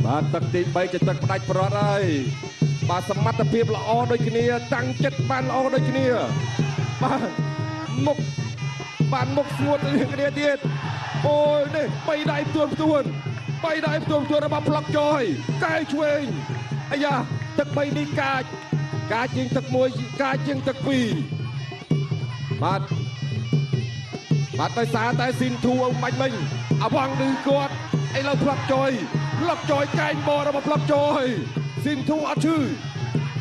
បាទទឹកទី3ជាទឹកផ្ដាច់ប្រត់ហើយបាទសមត្ថភាពល្អដូចគ្នាតាំងចិត្តបានល្អដូចគ្នាបាទមុខបានមុខស្ងួតដូចគ្នាទៀតអូយនេះបីដៃផ្ទួនផ្ទួនបីដៃផ្ទួនផ្ទួនរបស់ប្លុកចយកែឆ្វេងអាយ៉ាទឹក3នេះកាចកាចជាងទឹក1កាចជាងទឹក2បាទបាទដោយសារតែស៊ីនធូអុំបាញ់មិញអវងឬគាត់ឥឡូវប្លុកចយប្លុកចយកែងបរបស់ប្លុកចយស៊ីនធូអត់ឈឺ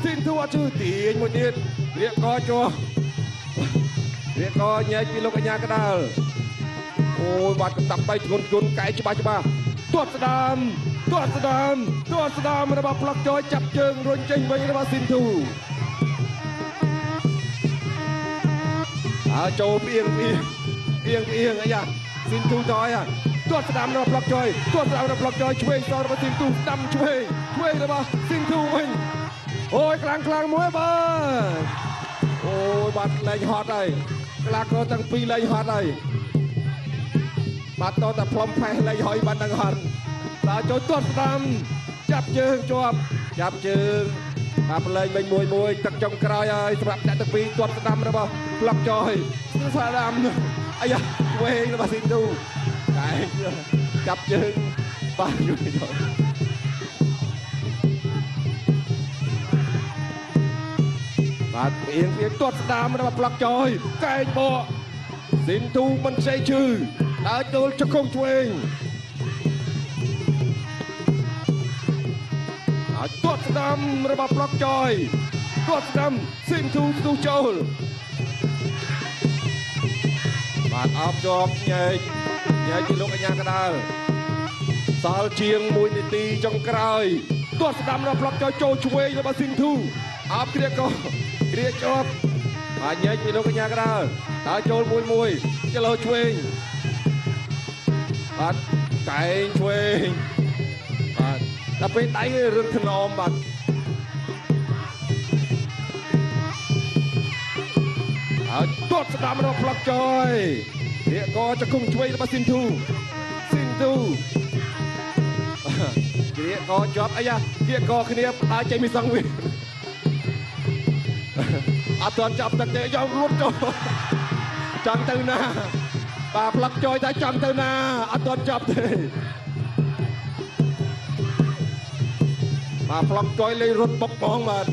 ស៊ីនធូអត់ឈឺទាញមួយទៀតរៀកកជាប់រៀកកញែកពីលោកអញ្ញាកដាលអូយបាទកតាប់ដៃធ្ងន់ធ្ងន់កែច្បាស់ច្បាស់ទាត់ស្ដាមទាត់ស្ដាមទាត់ស្ដាមរបស់ប្លុកចយចាប់ជើងរុញចេញវិញរបស់ស៊ីនធូអើចូលផ្អៀងផ្អៀងផ្អៀងផ្អៀងអាយ៉ាស៊ីនធូតយទាត់ស្ដាមរបស់ប្លុកចយទាត់ស្ដាមរបស់ប្លុកចយឆ្វេងសរបស់ស៊ីនធូស្ដាំឆ្វេងឆ្វេងរបស់ស៊ីនធូវិញអូយខ្លាំងខ្លាំងមួយបាទអូយបាទលែងហត់ហើយកីឡាករទាំងពីរលែងហត់ហើយបាទតតែផ្លុំផេះលែងហុយបាននឹងហត់ដល់ចូលទាត់ស្ដាំចាប់ជើងជាប់ចាប់ជើងបាទប្រឡែងវិញមួយមួយទឹកចុងក្រោយហើយសម្រាប់អ្នកទាំងពីរទាត់ស្ដាំរបស់ប្លុកចយស្ដាំអាយ៉ាឆ្វេងរបស់ស៊ីនធូតែចាប់ជើងបាទជួយទៅបាទផ្អៀងផ្អៀងទាត់ស្ដាំរបស់ប្លុកចយកែងបកស៊ីនធូមិនខ្ចីឈឺដើរចូលជង្គង់ឆ្វេងហើយទាត់ស្ដាំរបស់ប្លុកចយទាត់ស្ដាំស៊ីនធូស្ទុះចូលបាទអបជាប់ញែកញែកពីលោកអញ្ញាកដាលសល់ជាង1នាទីចុងក្រោយទាត់ស្ដាំរបស់ប្លុកចយចូលឆ្វេងរបស់ស៊ីនធូអបគ្រាកគ្រាជាប់បាទញែកពីលោកអញ្ញាកដាលតើចូលមួយមួយចលោឆ្វេងបាទកែងឆ្វេងបាទដល់ពេលដៃរឿងថ្នមបាទហើយទាត់ស្ដាំរបស់ប្លុកចយរៀកកចង្គង់ឆ្វេងរបស់ស៊ីនធូស៊ីនធូគ្រាកជាប់អាយ៉ាគ្រាកគ្នាដើរចេញពីសង្វៀនអត់ទាន់ចាប់ទឹកទេយកលុតចូលចង់ទៅណាបាទប្លុកចយតែចង់ទៅណាអត់ទាន់ចាប់ទេបាទប្លុកចយលេងរត់បុកបងបាទ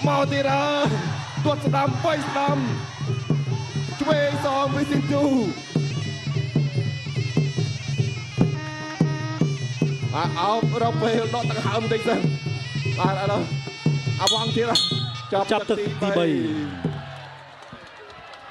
មកទៀតហើយទាត់ស្ដាំបីស្ដាំឆ្វេងសងវិស៊ីនធូបាទអោបរកពេលដកដង្ហើមតិចសិនបាទឥឡូវអវងទៀត ចាប់ទឹកទី3